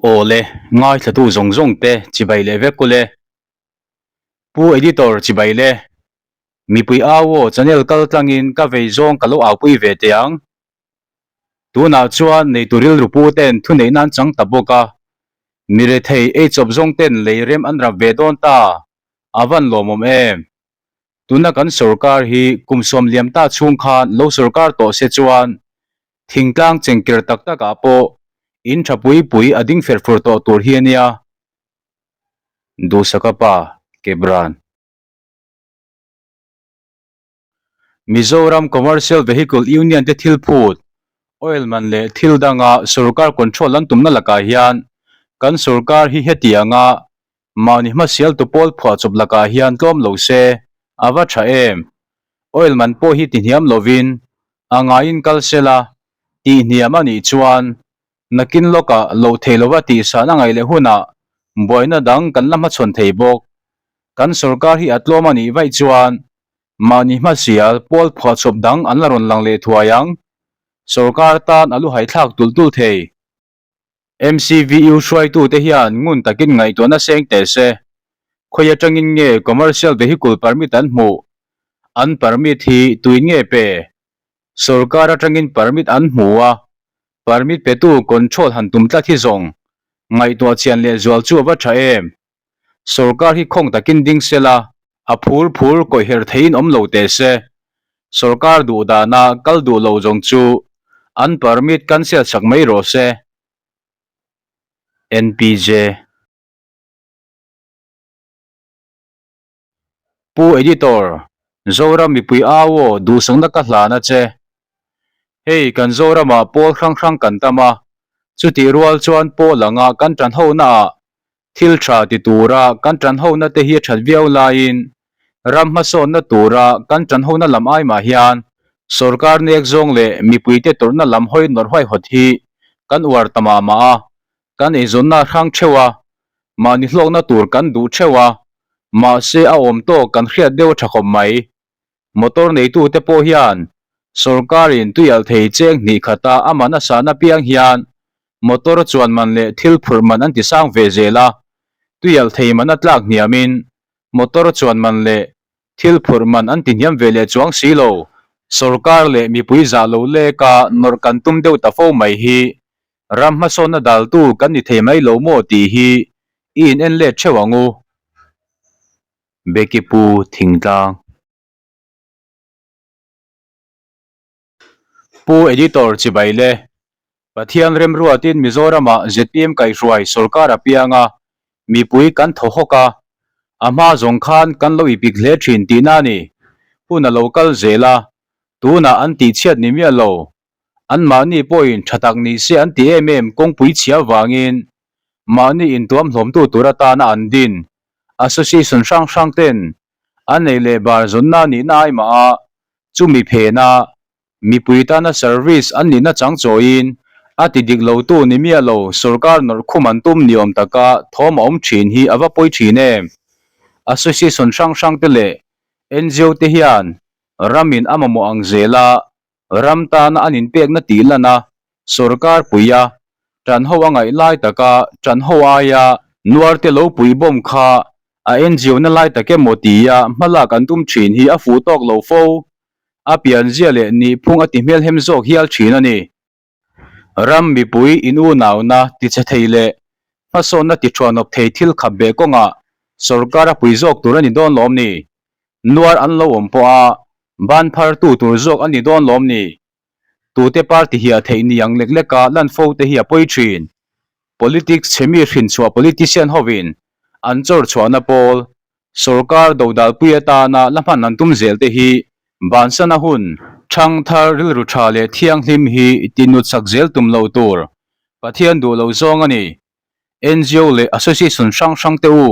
Awle, ngaithlatu zawng zawng te chibai leh vek ule. Pu Editor chibai le. Mipui au aw channel kal tlangin ka vei zawng ka lo aupui ve teh ang. Tunah chuan neitu rilru pu ten thuneih nan chang ta bawk a. Mi rethei ei chawp zawng ten lei rem an rap ve dawn ta, a van lawmawm em? Tuna kan sorkar hi kum sawm liam ta chhung khan lo sorkar tawh se chuan thingtlang chengker tak takah pawh in tha pui pui a ding fer fur tawh tur hi a nia. Duhsaka pa, Kebran. Mizoram Commercial Vehicle Union te thil phut, oil man leh thil danga sorkar control an tumna lakah hian kan sorkar hi hetianga mahni hmasialtu pawl phuahchawp lakah hian tlawm lo se a va tha em? Oil man pawh hi tihniam lovin a ngaiin kal sela tihniam a nih chuan nakin lawkah loh theih lova tihsan a ngaih leh hunah buaina dang kan la hmachhawn thei bawk. Kan sorkar hi a tlawm a nih vaih chuan mahni hmasial pawl phuahchawp dang an la rawn lang leh thuai ang. Sorkar tan a lu haithlak tulh tulh thei. MCVU hruaitute hian ngun takin ngaihtuahna seng teh se. Khawi atangin nge commercial vehicle permit an hmuh? An permit hi tuin nge pe? Sorkar atangin permit an hmu a, permit petu control han tum tlat hi zawng ngaihtuah chian lehzual chu a va tha em? Sorkar hi khawng takin ding se la, a phur phur kawih her theiin awm lo teh se. Sorkar duh dana kal duh lo zawng chu an permit cancel sak mai rawh se. NPJ. Pu Editor, Zoram mipui au aw duhsakna ka hlan a che. Hei kan Zoramah pawl hrang hrang kan tam a, chutih rual chuan pawl anga kan tan ho naah Thil tha ti tura kan tanhona te hi a that viau laiin ram hmasawnna tura kan tanhona lam ai mah hian sorkar nek zawng leh mipuite tawrhna lam hawi nawrh huaihawt hi kan uar ta mah mah a, kan eizawnna a hrang theuh a, mahni hlawkna tur kan duh theuh a, mahse a awm tawk kan hriat deuh a tha khawp mai. Motor neitute pawh hian sorkarin tuialh thei cheng hnih khata a man a san apiang hian motor chuan man leh thil phurh man an ti sang ve zel a, tuialh thei man a tlak hniamin motor chuan man leh thil phurh man an ti hniam ve leh chuang si lo. Sorkar leh mipui zah lo leka nawrh kan tum deuh ta fo mai hi ram hmasawnna daltu kan ni thei mai lo maw tih hi i in en let theuh ang u. Becky Pu Thingtlang. Pu Editor Chibai le Pathian remruatin Mizoramah zpm kaihhruai sorkar a piang a, mipui kan thaw hawk a, a hma zawng khan kan lo ipik hle thin tihna a ni. Hun a lo kal zel a, tunah an tihchhiat ni miah lo. Anmahni pawhin tha tak ni se an ti em em kawngpui chhia vangin mahni intuam hlawmtu tur atana an din Association hrang hrang ten an ei leh bar zawnna nihna ai mah a, chumi phena mipui tana service an nihna chang chawiin a ti dik lotu ni miah lo sorkar nawrh khum an tum ni awm taka thawm a awm thin hi a va pawi thin em? Association hrang hrang te leh ngo te hian ramin a mamawh ang zela ram tana an inpekna tih lan a, sorkar pui a, tanho a ngaih lai taka tanho aia nuar te lo pui bawm kha a ngo na lai tak emaw tia hmalak an tum thin hi a fuh tawk lo fo. A pianzia leh nihphung a ti hmelhem zawk hial thin a ni. Ram mipui in unauna tichhe thei leh hmasawnna tithuanawp thei thil khap beh kawngah sorkar a pui zawk tur a ni dawn lawm ni? Nuar an lo awm pawh a, ban phar tu tur zawk a ni dawn lawm ni? Tute party hi a theih ni ang lek lek a lan fo te hi a pawi thin. Politics chhe mi hrin chhuah politician hovin an chawr chhuahna pawl, sorkar dodalpui atana la hman an tum zel te hi bansana hun, thangthar rilru tha leh thianghlim hi tinut sak zel tum lo tur Pathian duh lo zawng a ni. Ngo leh association hrang hrang te u,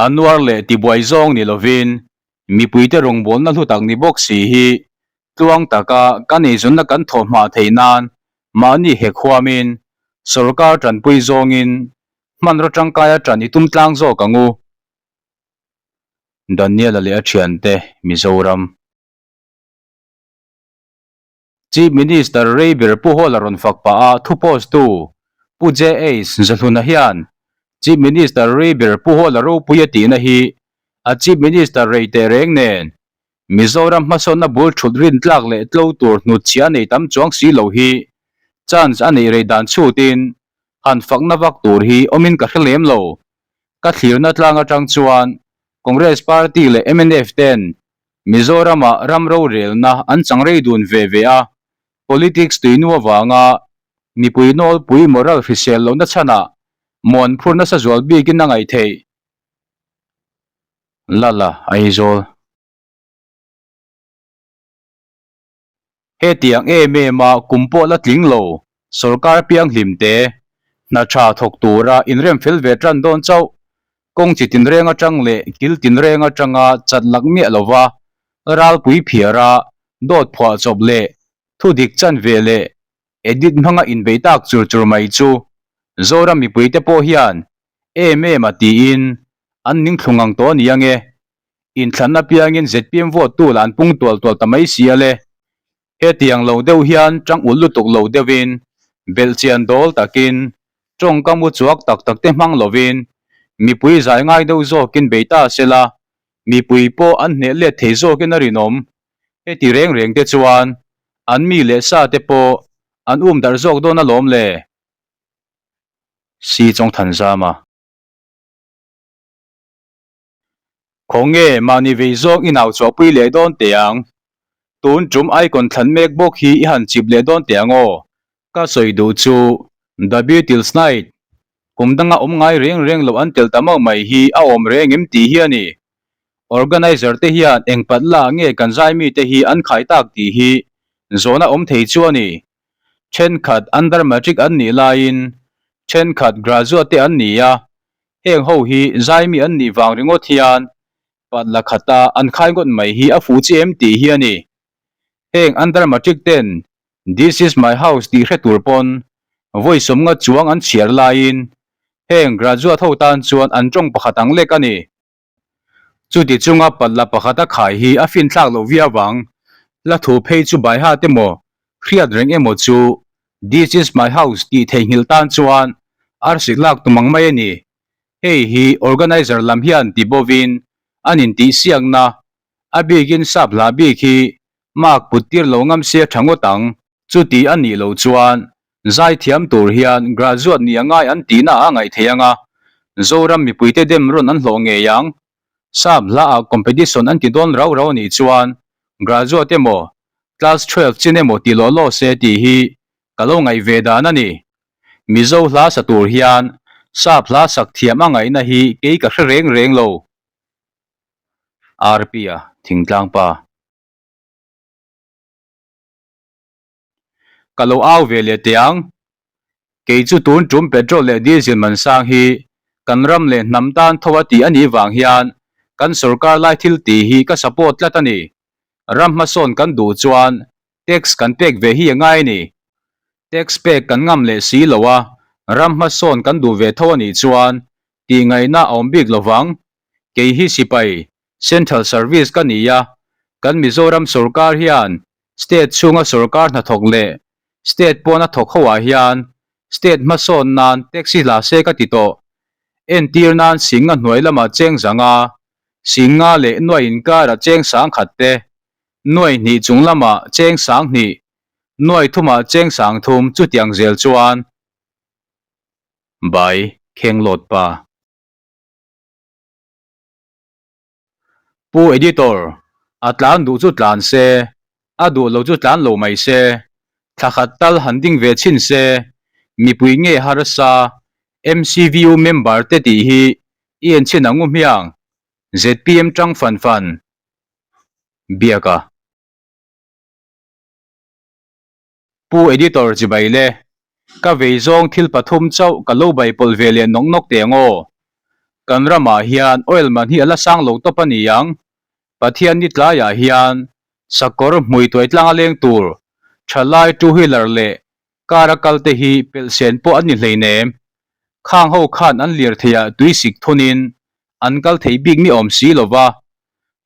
a nuar leh tibuai zawng ni lovin mipuite rawngbawlna hlu tak ni bawk si hi tluang taka kan eizawnna kan thawh hma theih nan mahni hek huamin sorkar tanpui zawngin hmanraw tangkaia tan i tum tlang zawk ang u. Daniel-a leh a thiante Mizoram. Chief Minister Ray ber Pu Hawla rawn fak pah a thu post tu. Pu JH Zahluna hian Chief Minister rei ber Pu Hawla ropui a tihna hi a Chief Minister rei teh reng nen Mizoram hmasawnna bul thut rintlak leh tlo tur hnutchhia nei tam chuang si lo hi chance a neih rei dan chhutin han fakna vak tur hi awmin ka hre lem lo. Ka thlirna tlang atang chuan Congress Party leh mnf ten Mizoramah ram rorelna an chang rei dun ve ve a, politics tuinu avanga mipui nawlpui moral hrisel lohna chhanah muan phur nasa zual bikin a ngaih theih. Lala Aizawl. Hetiang em em a kum pawh la tling lo sorkar pianghlim te hna tha thawk tura inrem fel ve tan dawn chauh kawng chi tinreng atang leh kil tinreng atanga chat lak miah lova ralpui phiara dawt phuah chawp leh thu dik chan ve leh edit hmanga inbei tak chur chur mai chu Zoram mipuite pawh hian em em a tiin an ning thlu ngang tawh a ni ange. Inthlan apiangin zpm vote tu lah an pung tual tual ta mai si a le. Hetiang lo deuh hian tang ulh lutuk lo deuhin, belhchian dawl takin, tawngkam u chuak tak tak te hmang lovin, mipui zai ngai deuh zawkin bei ta sela, mipui pawh an hneh let thei zawkin a rinawm. Heti reng reng te chuan an mi leh sa te pawh an um darh zawk dawn alawm le. Si Chawngthanzama. Khawnge mahni vei zawng i nau chhuahpui leh dawn teh ang. Tun tum icon thlan mek bawk hi i han chip leh dawn teh ang aw. Ka sawi duh chu The Beatles Night kum danga awm ngai reng reng loh an tel ta mauh mai hi a awm reng em tih hi a ni. Organizer te hian eng pat la nge kan zai mite hi an khai tak tih hi zawhna awm thei chu a ni. Thenkhat under matric an nih laiin thenkhat graduate te an ni a, Heng ho hi zaimi an nih vang ringawt hian pat la khata an khai ngawt mai hi a fuh chi em tih hi a ni. Heng under matric ten This is my house tih hre tur pawn vawi sawmnga chuang an chhiar laiin heng graduate ho tan chuan an tawng pakhat ang lek a ni. Chuti chunga pat la pakhat a khai hi a finthlak loh viau vang. Hla thu phei chu baiha te maw, hriat reng emaw chu This is my house tih theihnghilh tan chuan arsik lak tum ang mai a ni. Hei hi organizer lam hian ti bovin an intihsiakna, a bikin sap hla bik hi mark put tir lo ngam sia tha ngawt ang. Chuti a nih loh chuan zaithiam tur hian graduate nih a ngai an tihna a ngaih thei ang a, Zoram mipuite dem rawn an hlawh ngei ang. Sap hlaah competition an ti dawn rau rau a nih chuan graduate emaw class 12 chin emaw ti law law se tih hi ka lo ngaih ve dan a ni. Mizo hla sa tur hian sap hla sak thiam a ngaihna hi kei ka hre reng reng lo. RP-a Thingtlang pa. Ka lo au ve leh teh ang. Kei chu tun tum petrol leh diesel man sang hi kan ram leh hnam tan tho a tih a nih vang hian kan sorkar lai thil tih hi ka support tlat a ni. Ram hmasawn kan duh chuan tax kan pek ve hi a ngai a ni. Tax pek kan ngam leh si lo a, ram hmasawn kan duh ve tho a nih chuan tih ngaihna a awm bik lo vang. Kei hi sipai Central Service ka ni a, kan Mizoram sorkar hian State chhunga sorkar hnathawk leh State pawna thawk ho ah hian State hmasawn nan taxi hla se ka ti tawh. Entir nan Singa hnuai lama cheng zanga, Singa leh Nuai inkara cheng sang khat te, Nuai hnih chung lama cheng sang hnih, Nuai thuma cheng sang thum chutiang zel chuan Bai Khenglawt pa. Pu Editor, a tlan duh chu tlan se, a duh lo chu tlan lo mai se, thla khat tal han ding ve chhin se, mipui nge harsa, MCVU member te tih hi i en chhin ang u hmiang, zpm tang fan fan. Biaka. Pu Editor chibai le, ka vei zawng thil pathum chauh ka lo bai pawlh ve leh nawk nawk teh ang aw. Kan ramah hian oil man hi a la sang lo tawp a ni ang. Pathian ni tlaiah hian sakawr hmui tuai tlang a leng tur, thalai two wheeler leh car a kal te hi pelh sen pawh an ni hleinem. Khang ho khan an lirtheiah tui sik thunin an kal thei bik ni awm si lova,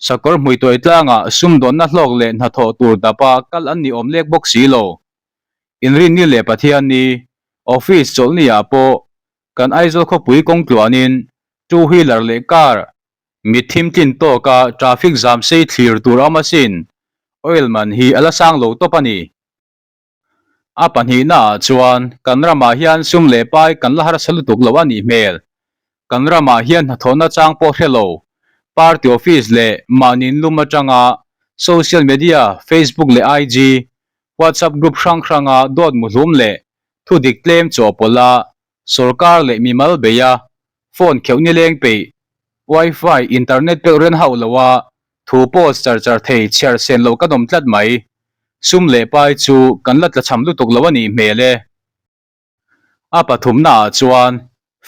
Sakawr hmuituai tlangah sumdawnna hlawk leh hnathawh tur dapa kal an ni awm lek bawk si lo. Inrinni leh Pathianni, Office chawlhni ah pawh kan Aizawl khawpui kawng tluanin two wheeler leh car mitthim tlin tawka traffic zam sei thlir tur a awm asin. Oil man hi a la sang lo tawp a ni. A pahnihna ah chuan kan ramah hian sum leh pai kan la harsa lutuk lo a nih hmel. Kan ramah hian hnathawhna chang pawh hre lo. Party office leh mahni inlum atanga social media, Facebook leh IG, WhatsApp group hrang hranga dawt muhlum leh thudik tlem chawhpawlh a sorkar leh mimal beia phone kheuh nileng peih, wifi, internet pek ren hauh lo a thu post char char thei chhiar sen loh ka nawm tlat mai. Sum leh pai chu kan la tlachham lutuk lo a nih hmel e. A pathumna ah chuan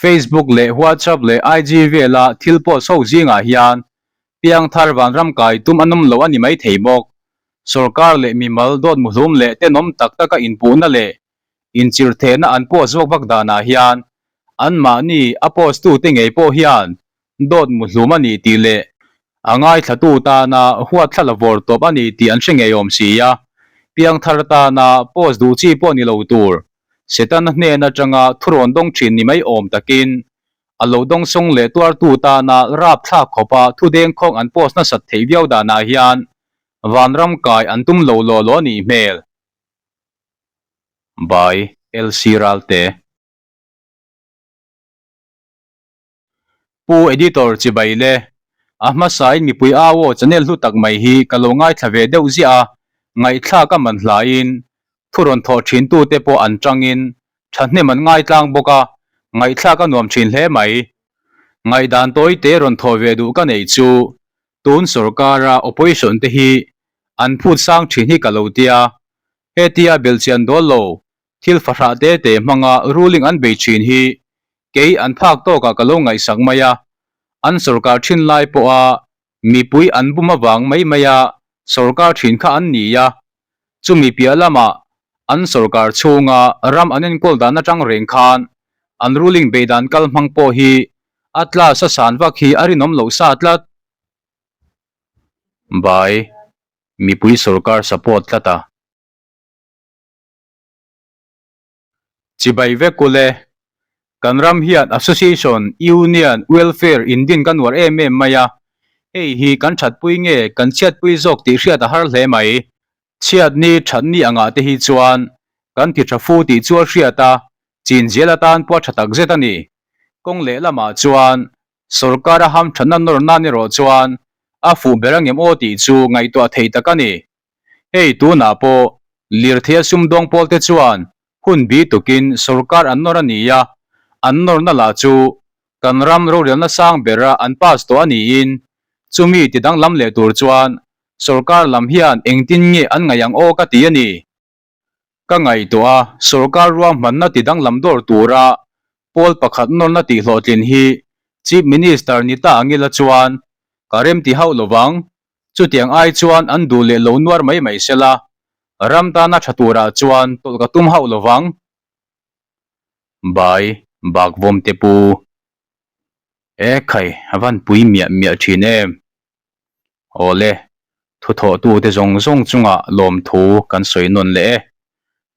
Facebook leh WhatsApp leh IG vela thil post ho zingah hian piangthar vanram kai tum an awm lo a ni mai thei bawk. Sorkar leh mimal dawt muhlum leh tenawm tak taka inpuhna leh inchirthehna an post vak vak danah hian anmahni a post tute ngei pawh hian dawt muhlum a ni tih leh a ngaithlatu tana huatthla la vawr tawp a ni tih an hre ngei awm si a, piangthar tana post duh chi pawh ni lo tur Setana hnen atanga thurawn dawng thin ni mai awm takin a lo dawngsawng leh tuartu tana rapthlak khawpa thu dengkhawng an post nasat theih viau danah hian vanram kai an tum lo law law a nih hmel. By LC Ralte. Pu Editor chibai le, a hmasain mipui au aw channel hlu tak mai hi ka lo ngaithla ve deuh ziah a, ngaihthlak a man hlaiin thu rawn thawh thin tute pawh an tangin thahnem an ngaitlang bawk a, ngaihthlak a nuam thin hle mai. Ngaihdan tawi te rawn thawh ve duh ka neih chu tun sorkara opposition te hi an phut sang thin hi ka lo tia, hetia belhchian dawl lo thil fahrah te te hmanga ruling an bei thin hi kei an phak tawkah ka lo ngaihsak mai a, an sorkar thin lai pawha mipui an bum avang mai maia sorkar thin kha an ni a, chumi piah lamah an sorkar chhunga ram an enkawl dan atang reng khan an ruling bei dan kal hmang pawh hi a class a san vak hi a rinawm loh sa tlat. By mipui sorkar support tlat a. Chibai vek ule, kan ram hian Association, Union, Welfare indin kan uar em em mai a, hei hi kan thatpui nge kan chhiatpui zawk tih hriat a har hle mai. Chhiatni thatni angah te hi chuan kan ti tha fu tih chu a hriat a, chin zel atan pawh a tha tak zet a ni. Kawng leh lamah chuan sorkar a hamthatna nawr nan erawh chuan a fuh ber angem aw tih chu ngaihtuah thei tak a ni. Hei tunah pawh lirtheia sumdawng pawlte chuan hun bi tukin sorkar an nawr a ni a, an nawrna lah chu kan ram rorelna sang bera an pass tawh a niin chumi ti danglam leh tur chuan sorkar lam hian engtin nge an ngaih ang aw ka ti a ni. Ka ngaihtuah a, sorkar ruahmanna ti danglam dawr tura pawl pakhat nawrna tih hlawhtlin hi Chief Minister ni ta angila chuan ka remti hauh lovang. Chutiang ai chuan an duh leh lo nuar mai mai sela, ram tana tha turah chuan tawlh ka tum hauh lovang. Bai Bakvawm te pu. E khai, a van pui miah miah thin em. Awle, thuthawhtute zawng zawng chungah lawmthu kan sawi nawn leh e.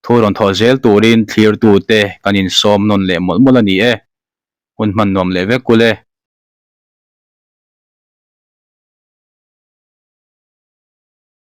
Thu rawn thawh zel turin thlirtute kan insawm nawn leh mawlh mawlh a ni e. Hun hman nuam leh vek kul e.